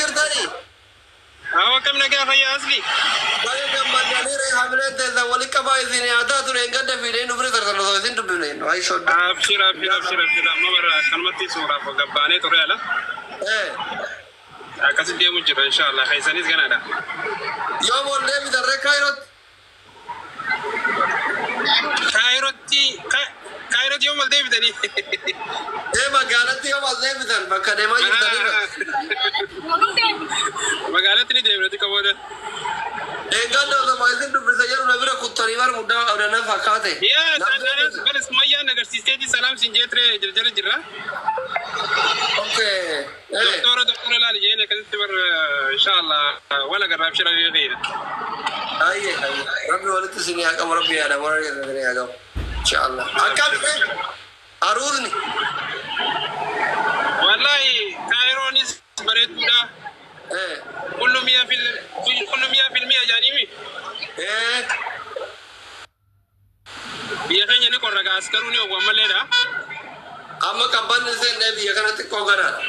Jirtanii? Awa kam nagaa fayyaa asli. Baga gammadanii ree hamileen teessan walitti qabaa isin yaadaa ture hin gadda fiidee nu bira tartan osoo isin dubbifne ay sodda. Abshir abshir abshir abshir amma bara akkanumatti suuraaf gabbaanee ture ala. Akkasitti deemu jira inshallah keessanis ganaadha. Yoo boollee bitarree Kaayirootti. Kaayirootti Kaayirootti yoo mal deebitanii. Ee magaalatti yoo mal deebitan bakka deemaa jirtanii. Magaalatti ni deemna xiqqoo booda. Eeggadda osoo isin dubbisa jedhu na bira kuttanii bar muddaa qabdan fakkaate. Yaa saandanas bara Sumayyaan agarsiisteeti salaam siin jeetre jala jirra. Okay. Doktora doktora laali jeen akkasitti bar inshallah wala garraa abshira yoo ta'e. Ayye rabbi walitti isin haa qabu rabbi yaada mara isin haa qabu. Inshallah. Akkam aruuzni. Wallahi Kaayiroonis bareeduudha. Kullu mi'a fil kullu mi'a fil mi'a jaaniimi. Biyya keenya ni qorra gaas garuu ni oowwan maleedha. Amma qabbanni seennee biyya kanatti xiqqoo ganaadha.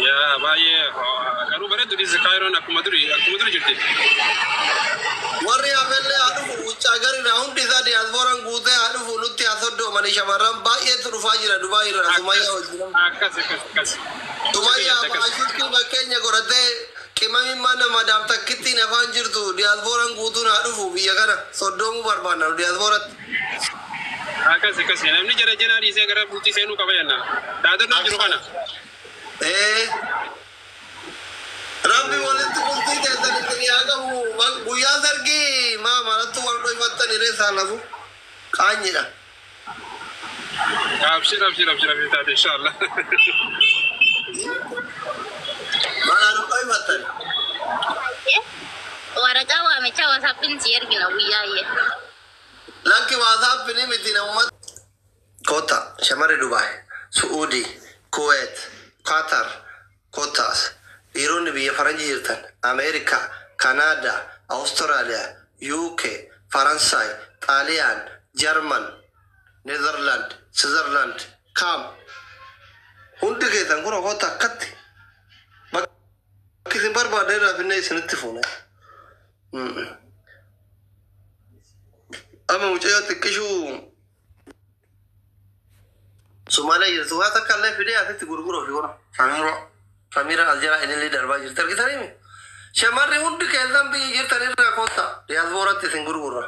Yaa baay'ee garuu bareedduudhis Kaayiroon akkuma duri akkuma duri jirti. Warri hafellee haa dhufu wuccaa garirraa hundi isaa diyaaspooraan guutee haa dhufu nutti haa soddoomanii shamarran baay'eetu dhufaa jira Dubaay irraa Sumayyaa wajjin. Akkas akkas akkas. Sumayyaa baashitti fakkeenya godhatee qimamiin mana madaam takkittiin afaan jirtu diyaaspooraan guutuun haa dhufu biyya kana soddoomuu barbaanna nu diyaaspooratti. Akkas akkas namni jara janaa dhiisee gara bultii seenuu qaba jenna. Dhaadannoo jiru kana. Rabbi walitti bultii teessan isin haa qabu guyyaa sargii maa malattu waan dhoyfattan irree saalafu qaanyidha. Abshir abshir abshir abshir taate inshallah. Malaan dhoyfattan. Waraqaa waamichaa WhatsAppiin si ergina guyyaa iyyee. Lakki WhatsAppini miti namummaa. Kota shamarri Dubaay, Su'uudii, Kuweet, Qatar, Kotaas dhiironni biyya faranjii jirtan Ameerikaa, Kanaadaa, Awustiraaliyaa, UK, Faransaay, Xaaliyaan, Jarman, Neezerlaand, Siwizerlaand, kaam hundi keessan kun kota akkatti bakka isin barbaaddan irraa finnee isinitti fuune. Amma mucayyoo xiqqishuu Sumaalee jirtu waa takka illee fidee asitti gurguruuf kuna. Samira Samira as jala ilillee darbaa jirti argitanii? Shamarri hundi keessan biyya jirtan irraa kotta diyaaspooratti isin gurgurra.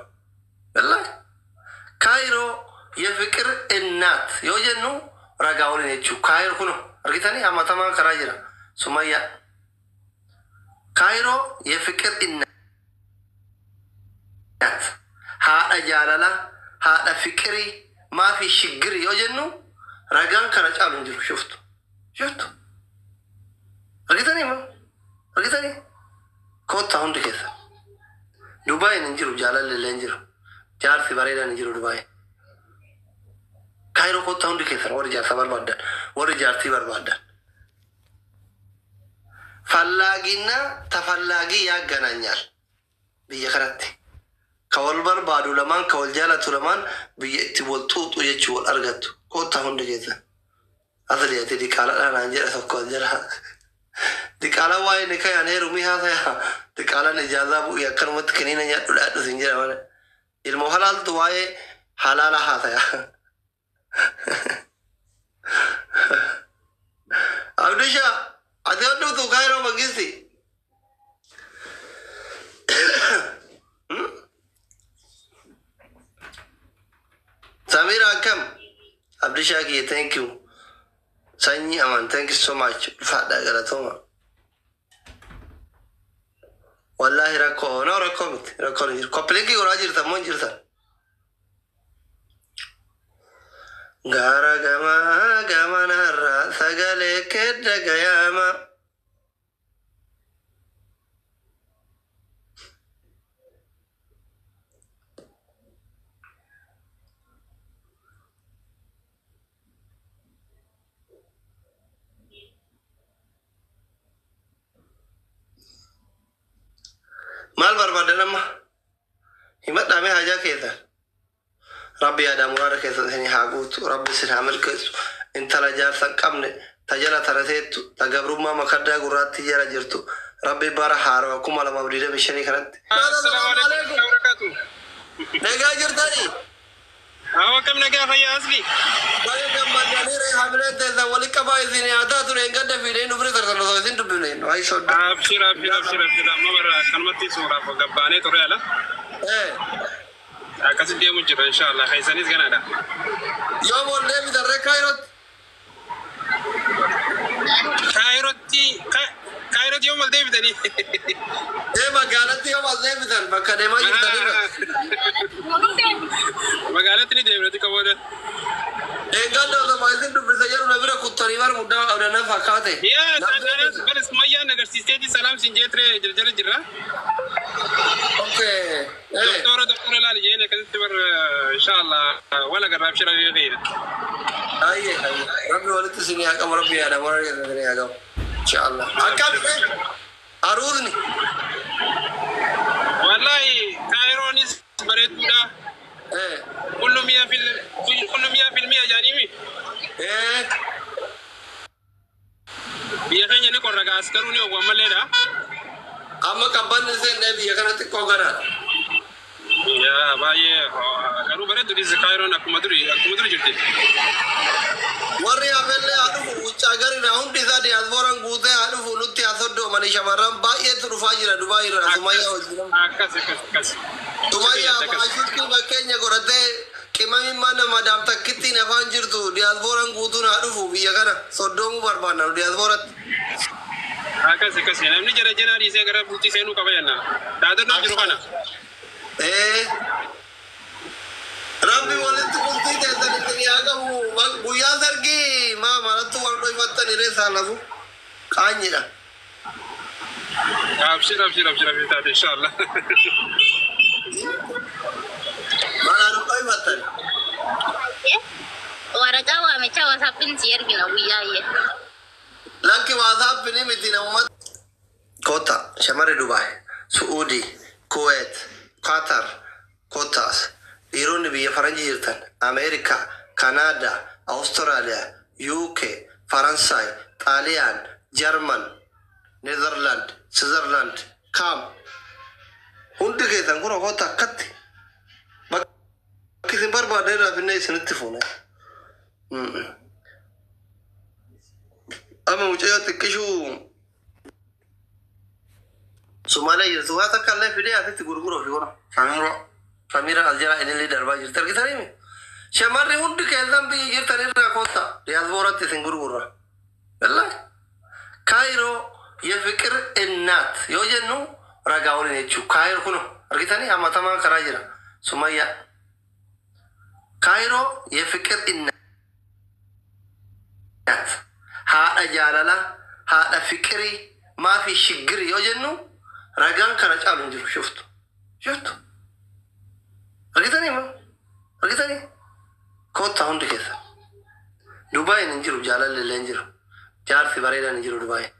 Wallahi Kaayiroo የፍቅር እናት yoo jennu ragaa waliin jechuu Kaayiroo kun argitanii hammatamaan karaa jira Sumayyaa. Kaayiroo የፍቅር እናት haadha jaalala haadha fiqirii maafi shiggiri yoo jennu ragaan kana caalu hin jiru shuftu shuftu argitanii moo argitanii koottaa hundi keessa Dubaayin hin jiru jaalalli illee hin jiru jaarsi bareedaan hin jiru Dubaayin. Kaayiroo koottaa hundi keessan warri jaarsa barbaaddan warri jaartii barbaaddan. ፈላጊና ተፈላጊ ያገናኛል biyya kanatti. Ka wal barbaadu lamaan ka wal jaalatu lamaan biyya itti wal xuuxu jechuu wal argattu. Koottaa hundi keessan. Asli ati diqaaladhaa naan jedha tokko as jala. Diqaalaan waa'ee ni kayaan heerumii haasaya. Diqaalaan ijaazaa bu'ii akkanumatti kiniina nyaadhu dhaadhu siin jedha malee. Ilmoo halaaltu waa'ee halaala haasaya. Abdisha ati hodhuftu Kaayiroo mangisti. Samira akkam? Abdishaa kiyya thank you. Sanyii aman thank you so much. Ulfaadhaa galatooma. Wallaahi rakkoo no rakkoo miti rakkoon hin jiru. Copy link godhaa jirtan moo hin jirtan? Gaara gamaa gamanarraa sagalee kedda gayaama. Maal barbaadan amma? Himadhaa mee hajaa keessan. Rabbi yaada muraada keessan isin haa guutu. Rabbi isin haa milkeessu. Intala jaarsa hin qabne Ta jala tarateettu ta gabrummaa makaddaa gurraatti jala jirtu rabbi bara haarawa 2025 kanatti. Assalaamu alaikum wa barakatuh. Nagaa jirtanii? Hawa kam nagaa fayyaa asli? Baga gammadanii ree hamileen teessan walitti qabaa isin yaadaa ture hin gadda fiidee nu bira tartan osoo isin dubbifne waayii sodda. Abshir abshir abshir abshir amma bara akkanumatti suuraaf gabbaanee ture ala. Akkasitti deemu jira inshallah keessanis ganaadha. Yoo boollee bitarree Kaayirootti. Kaayirootti Kaayirootti yoo mal deebitanii. Magaalatti yoo mal deebitan bakka deemaa jirtanirra. Magaalatti ni deemna xiqqoo booda. Eeggadda osoo isin dubbisa jedhu na bira kuttanii bar muddaa abdanna fakkaate. Yaa saanas bara Sumayyaan agarsiisteeti salaam siin jeetre jala jirra. Okay. Doktora doktora laali jeen akkasitti bar inshallah wala garraa abshira yoo ta'e. Ayyee ayyee rabbi walitti isin haa qabu rabbi yaada warra isin haa qabu. Inshallah. Akkam aruuzni. Wallahi Kaayiroonis bareedduudha. Kullu mi'a fil mi'a jaaniimi. Biyya keenya ni qorra gaas garuu ni oowwan maleedha. Amma qabbanni seennee biyya kana xiqqoo ganaadha. Yaa baay'ee garuu bareedduudhis Kaayiroon akkuma duri jirti. Warri hafellee haa dhufu wuccaa garirraa hundi isaa diyaaspooraan guutee haa dhufu nutti haa soddoomanii shamarran baay'eetu dhufaa jira Dubaay irraa Sumayyaa wajjin. Akkas akkas akkas. Sumayyaa maashitti fakkeenya godhatee qimamiin mana madaam takkittiin afaan jirtu diyaaspooraan guutuun haa dhufu biyya kana soddoomuu barbaanna nu diyaaspooratti. Akkas akkas namni jara janaa dhiisee gara bultii seenuu qaba jenna. Dhaadannoo jiru kana. Rabbi walitti bultii teessan isin haa qabu. Guyyaa sargii maa malattu wal dhoyfattanii reessaa lafu qaanyidha. Abshir abshir abshir abshir taate inshallah. Malaan dhoyfattan. Waraqaa waamichaa wasaappiin si ergina guyyaa ayyee. Lakki waasaappiin miti namummaa. Kota shamarri Dubaay, Su'uudii, Kuweet, Qatar, Kotaas. Dhiironni biyya faranjii jirtan Ameerikaa, Kanaadaa, Awustiraaliyaa, UK, Faransaay, Xaaliyaan, Jarman, Neezerlaand, Siwizerlaand, kaam hundi keessan kun okoota akkatti bakki isin barbaadde irraa finnee isinitti fuune. Amma mucayyoo xiqqishuu Sumaalee jirtu waa takka illee fidee asitti gurguruuf yoo Samiiroo. Samira as jala ilillee darbaa jirti argitanii shamarri hundi keessan biyya jirtan irraa kotta diyaaspooratti isin gurgurra. Wallahi Kaayiroo የፍቅር እናት yoo jennu ragaa waliin jechuu Kaayiroo kun argitanii hammatamaan karaa jira Sumayyaa Kaayiroo የፍቅር እናት haadha jaalala haadha fiqirii maafi shiggiri yoo jennu ragaan kana caalu hin jiru shuftu shuftu. Argitanii moo? Argitanii? Kottaa hundi keessa. Dubaayin hin jiru jaalalli illee hin jiru. Jaarsi bareedaan hin jiru Dubaayin.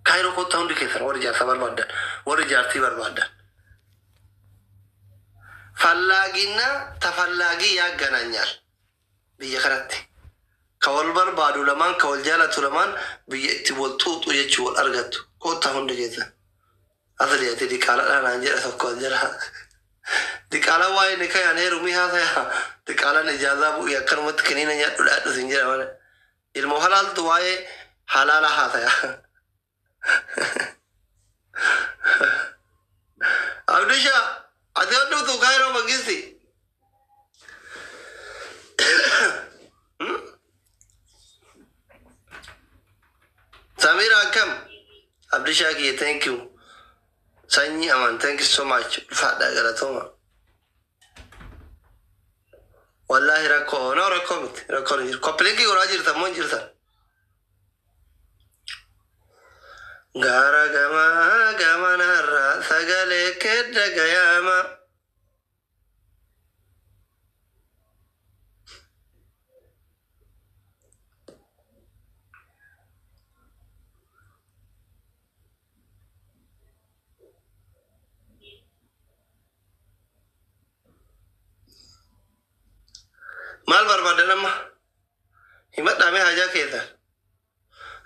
Kaayiroo kottaa hundi keessan warri jaarsa barbaaddan warri jaartii barbaaddan. ፈላጊና ተፈላጊ ያገናኛል biyya kanatti. Ka wal barbaadu lamaan ka wal jaalatu lamaan biyya itti wal xuuxu jechuu wal argattu. Kottaa hundi keessan. Asli ati diqaaladhaa naan jedha tokko as jala. Diqaalaan waa'ee ni kayaan heerumii haasaya. Diqaalaan ijaazaa bu'ii akkanumatti kiniina nyaadhu dhaadhu sin jedha malee. Ilmoo halaaltu waa'ee halaala haasaya. Abdisha ati hodhuftu Kaayiroo mangisti. Samira akkam? Abdisha kiyya thank you. Sanyii aman thank you so much. Ulfaadhaa galatooma. Wallahi rakkoo no rakkoo miti rakkoon hin jiru. Koppilinkii godhaa jirtan moo hin jirtan? Gaara gamaa gamanarraa sagalee kedda gayaama. Maal barbaadan amma? Himadhaa. Gaafadhaa mee haajaa keessan.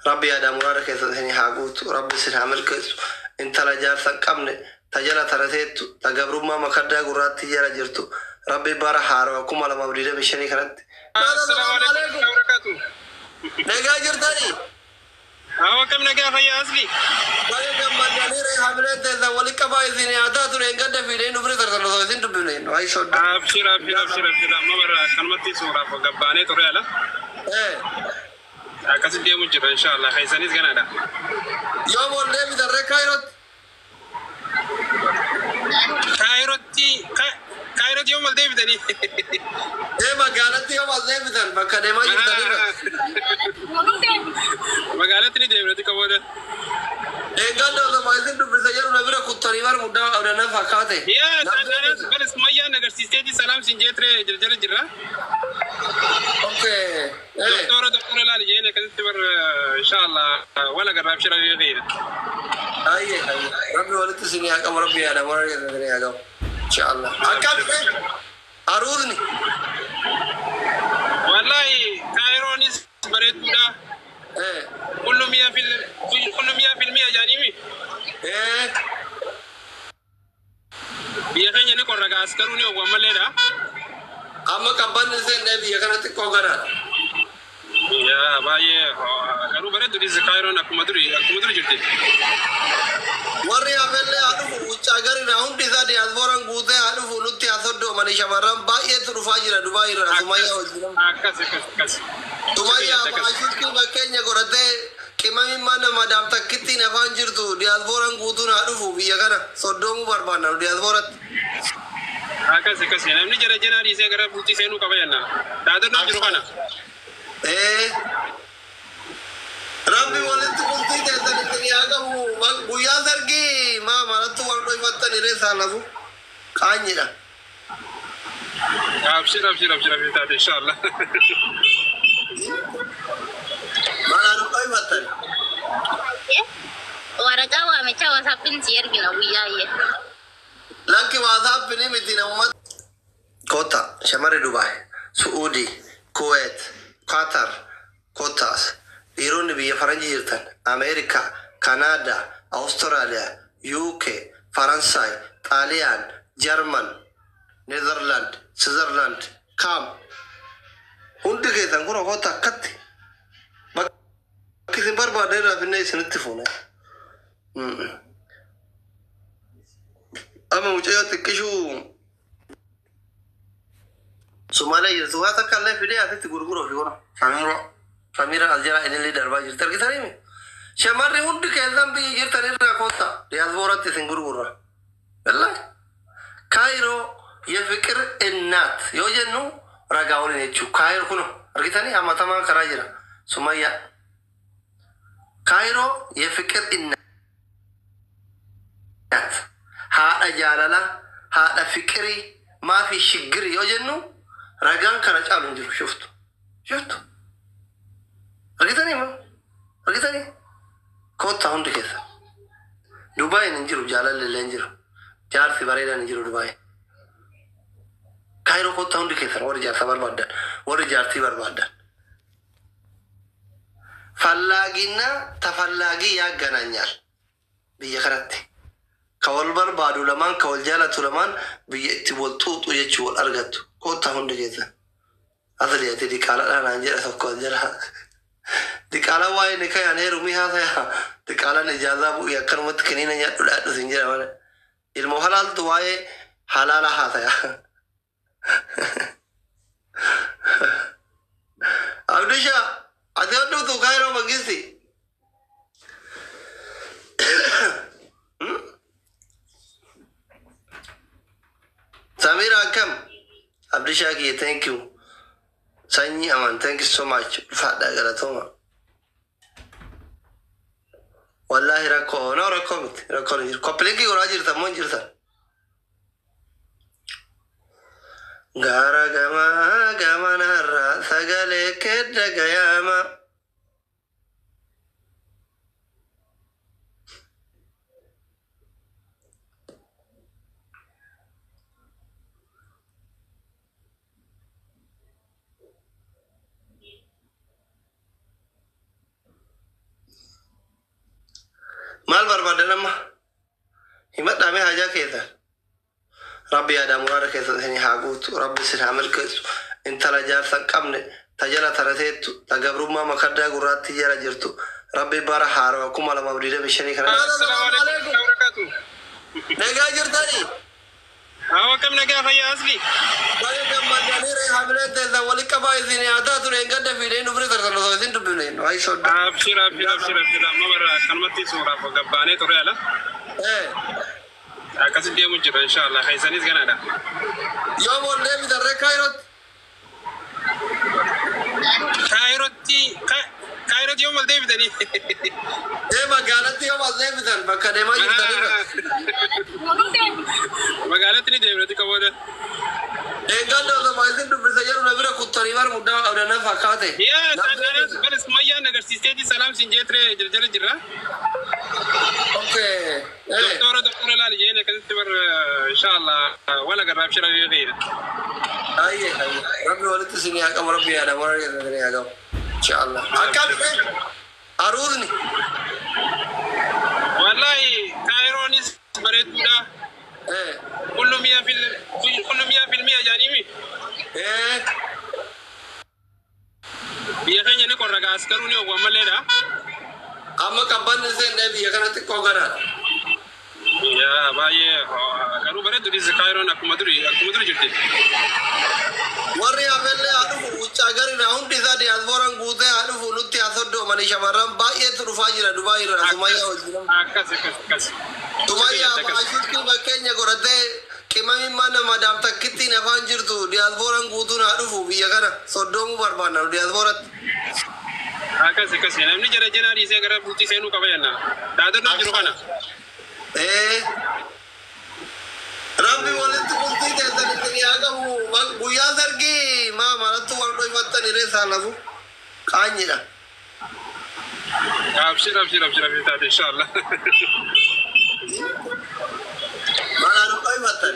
Rabbi yaada muraada keessan isin haa guutu. Rabbi isin haa milkeessu. Intala jaarsa hin qabne ta jala tarateettu ta gabrummaa makaddaa gurraatti jala jirtu. Rabbi bara haarawa 2025 kanatti. Assalaamu alaikum wa barakatuh. Nagaa jirtanii? Hawa kam nagaa fayyaa asli? Baga gammadanii ree hamileen teessan walitti qabaa isin haa taatu dheengadda fiidee dhufne tartan osoo isin dubbifne. Wayi sodda. Abshir abshir abshir abshir amma bara akkanumatti suuraaf gabbaanee ture ala. Akkasitti deemu jira inshallah keessanis ganaadha. Yoom ol deebitan ree Kaayirootti? Kaayirootti Kaayirootti yoom ol deebitanii? Magaalatti yoom ol deebitan bakka deemaa jirtanirra. Magaalatti ni deemna xiqqoo booda. Dheengadda osoo isin dubbisa jedhu na bira kuttanii bar muddaa qabdan fakkaate. Yaa saanaanas bara Sumayyaan agarsiisteeti salaam sin jeetre jala jirra. Okay. Doktora doktora laali jeen akkasitti bar inshallah wala garraa abshira beekna. Ayye ayye. Rabbi walitti isin haa qabu rabbi yaada muraada keessan isin haa qabu. Inshallah. Akkam aruuzni. Wallahi Kaayiroonis bareedduudha. Kullu mi'a fil mi'a jaaniimi. Biyya keenya ni qorra gaas garuu ni oowwan maleedha. Amma qabbanni seennee biyya kanatti xiqqoo ganaadha. Yaa baay'ee garuu bareedduudhis Kaayiroon akkuma duri akkuma duri jirti. Warri hafellee haa dhufu wuccaa garirraa hundi isaa diyaaspooraan guutee haa dhufu nutti haa soddoomanii shamarran baay'eetu dhufaa jira Dubaay irraa Sumayyaa wajjin. Akkas akkas akkas. Sumayyaa baashitti fakkeenya godhatee qimamiin mana madaam takkittiin afaan jirtu diyaaspooraan guutuun haa dhufu biyya kana soddoomuu barbaanna nu diyaaspooratti. Akkas akkas namni jara janaa dhiisee gara bultii seenuu qaba jenna. Dhaadannoo jiru kana. Rabbi walitti bultii teessan isin haa qabu. Guyyaa sargii maa malattu waan dhoyfattan irree saalafu qaanyidha. Abshir abshir abshir abshir taate inshallah. Malaan dhoyfattan. Waraqaa waamichaa wasaappiin si ergina guyyaa ayyee. Lakki waasaappiin miti namummaa. Kota shamarri Dubaay, Su'uudii, Kuweet, Qatar, Kotaas dhiironni biyya faranjii jirtan Ameerikaa, Kanaadaa, Awustiraaliyaa, UK, Faransaay, Xaaliyaan, Jarman, Neezerlaand, Siwizerlaand, kaam hundi keessan kun kota akkatti bakka isin barbaadde irraa finnee isinitti fuuna. Amma mucayyoo xiqqishuu Sumaalee jirtu waa takka illee fidee asitti gurguruu fi godha. Samiira Samiira as jala ilillee darbaa jirti argitanii shamarri hundi keessan biyya jirtan irraa kotta diyaaspooratti isin gurgurra. Wallahi Kaayiroo የፍቅር እናት yoo jennu ragaa waliin jechuu Kaayiroo kun argitanii hammatamaan karaa jira Sumayyaa Kaayiroo የፍቅር እናት haadha jaalala haadha fiqirii maafi shiggirii yoo jennu ragaan kana caalu hin jiru shuftu shuftu argitanii moo argitanii koottaa hundi keessa Dubaayin hin jiru jaalalli illee hin jiru jaarsi bareedaan hin jiru Dubaayin Kaayiroo koottaa hundi keessan warri jaarsa barbaaddan warri jaartii barbaaddan ፈላጊና ተፈላጊ ያገናኛል biyya kanatti ka wal barbaadu lamaan ka wal jaalatu lamaan biyya itti wal xuuxu jechuu wal argattu koottaa hundi keessan asli ati diqaaladhaa naan jedha tokko as jala diqaalaan waa'ee ni kayaan heerumii haasaya diqaalaan ijaazaa bu'ii akkanumatti kiniina nyaadhu dhaadhu sin jedha malee ilmoo halaaltu waa'ee halaala haasaya Abdisha ati hodhuftu kaayiroo mangisti Samira akkam Abdisha kiyya thank you Sanyii aman thank you so much ulfaadhaa galatooma Wallahi rakkoo no rakkoo miti rakkoon hin jiru koppilinkii godhaa jirtan moo hin jirtan Gaara gamaa gamanarraa sagalee kedda gayaama Maal barbaadan amma? Himadhaa mee hajaa keessan. Rabbi yaadaa muraada keessan isin haa guutu. Rabbi isin haa milkeessu. Intala jaarsa hin qabne ta jala tarateettu ta gabrummaa makaddaa gurraattii jala jirtu. Rabbi bara haarawa 2025 kana. Assalaamu alaikum wa barakatuh. Nagaa jirtanii? Hawa kam nagaa fayyaa asli? Baga gammaddanii ree hamileen teessan wali qabaa isin haa taatu dheengadda fiidee nu bira tartan osoo isin dubbifne. Wayi sodda. Abshir abshir abshir abshir amma bara akkanumatti suuraaf gabbaanee ture ala. Akkasitti deemu jira inshallah keessanis ganaadha. Yoom ol deebitan ree Kaayirootti? Kaayirootti Kaayirootti yoom ol deebitanii? Ee magaalatti yoom ol deebitan bakka deemaa jirtanirra. Magaalatti ni deemna xiqqoo booda. Dheengadda osoo isin dubbisa jedhu na bira kuttanii bar muddaa abdanna fakkaate. Yaa anas bara Sumayyaan agarsiisteeti salaam siin jeetre jala jirra. Okay. Doktora doktora laali jeen akkasitti bar inshallah wala garraa abshira beekna. Ayye ayye. Rabbi walitti isin haa qabu rabbi yaada mura isin haa qabu. Inshallah. Akkam aruuzni. Wallahi Kaayiroonis bareedduudha. Kullu mi'a fil mi'a jaaniimi. Biyya keenya ni qorra gaas garuu ni oowwan maleedha. Amma qabbanni seennee biyya kana xiqqoo ganaadha. Yaa baay'ee garuu bareedduudhis Kaayiroon akkuma duri akkuma duri jirti. Warri hafellee haa dhufu wuccaa garirraa hundi isaa diyaaspooraan guutee haa dhufu nutti haa soddoomani shamarran baay'eetu dhufaa jira Dubaay irraa Sumayyaa wajjin. Akkas akkas akkas. Sumayyaa baashitti fakkeenya godhatee qimamiin mana madaam takkittiin afaan jirtu diyaaspooraan guutuun haa dhufu biyya kana soddoomuu barbaanna nu diyaaspooratti. Akkas akkas namni jara janaa dhiisee gara bultii seenuu qaba jenna. Dhaadannoo jiru kana. Rabbi walitti bultii teessan isin haa qabu. Guyyaa sargii maa malattu wal dhoyfattan irree saalafu qaanyidha. Abshir abshir abshir abshir taate inshallah. Malaan dhoyfattan.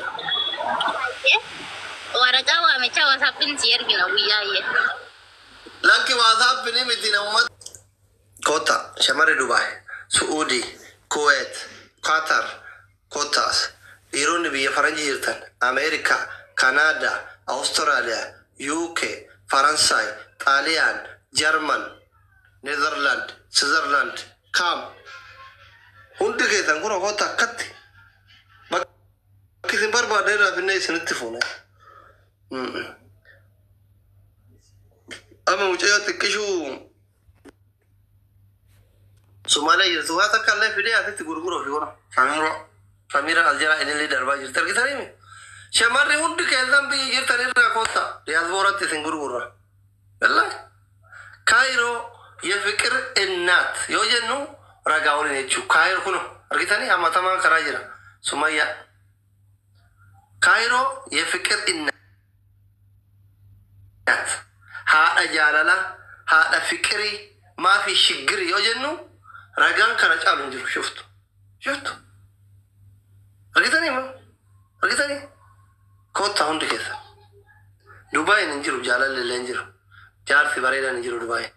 Waraqaa waamichaa WhatsAppin si ergina guyyaa iyyee. Lakki WhatsAppini miti namummaa. Kota shamarri Dubaay, Su'uudii, Kuwait, Qatar, kotaas dhiironni biyya faranjii jirtan Ameerikaa, Kanaadaa, Awustiraaliyaa, UK, Faransaay, Xaaliyaan, Jarman, Neezerlaand, Siwizerlaand, kaam hundi keessan kun kota akkatti bakki isin barbaadde irraa finnee isinitti fuune. Amma mucayyoo xiqqishuu Sumaalee jirtu waa takka illee fidee asitti gurguruuf yoona. Samiiroo Samiira as jala ilillee darbaa jirti argitanii shamarri hundi keessan biyya jirtan irraa kotta diyaaspooratti isin gurgurra. Wallaahi Kaayiroo የፍቅር እናት yoo jennu ragaa waliin jechuu Kaayiroo kuno argitanii hammatamaan karaa jira Sumayyaa Kaayiroo የፍቅር እናት haadha jaalala haadha fiqirii maafi shiggirii yoo jennu ragaan kana caalu hin jiru shuftu shuftu argitanii moo argitanii koottaa hundi keessa Dubaayin hin jiru jaalalli illee hin jiru jaarsi bareedaan hin jiru Dubaayin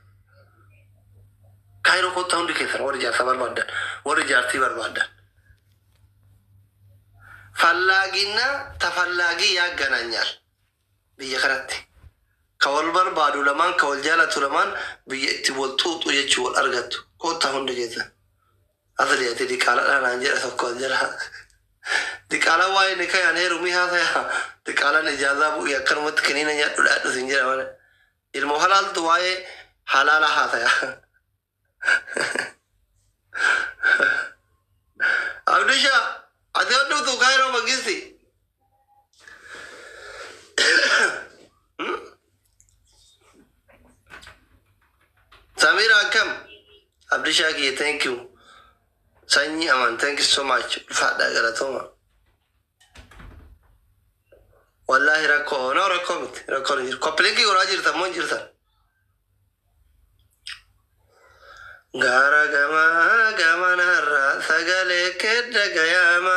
Kaayiroo koottaa hundi keessan warri jaarsa barbaaddan warri jaartii barbaaddan ፈላጊና ተፈላጊ ያገናኛል biyya kanatti ka wal barbaadu lamaan ka wal jaalatu lamaan biyya itti wal xuuxu jechuu wal argattu koottaa hundi keessan asli ati diqaaladhaa naan jedha tokko as jala diqaalaa waa'ee ni kayaan heerumii haasaya diqaalaan ijaazaa bu'ii akkanumatti kiniina nyaadhu dhaadhu sin jedha malee ilmoo halaaltu waa'ee halaala haasaya Abdisha ati hodhuftu Kaayiroo mangisti Samira akkam Abdisha kiyya thank you Sanyii aman thank you so much ulfaadhaa galatooma Wallaahi rakkoo no rakkoo miti rakkoon hin jiru copy link godhaa jirtan moo hin jirtan Gaara gamaa gamanarraa sagalee kedda gayaama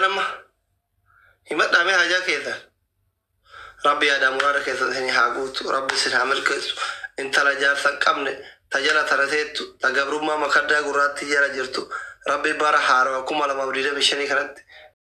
qabdan amma. Himadhaa mee haajaa keessan. Rabbi yaadaa muraada keessan isin haa guutu. Rabbi isin haa milkeessu. Intala jaarsa hin qabne ta jala tana teettu ta gabrummaa makaddaa gurraattii jala jirtu. Rabbi bara haarawa 2025 kanatti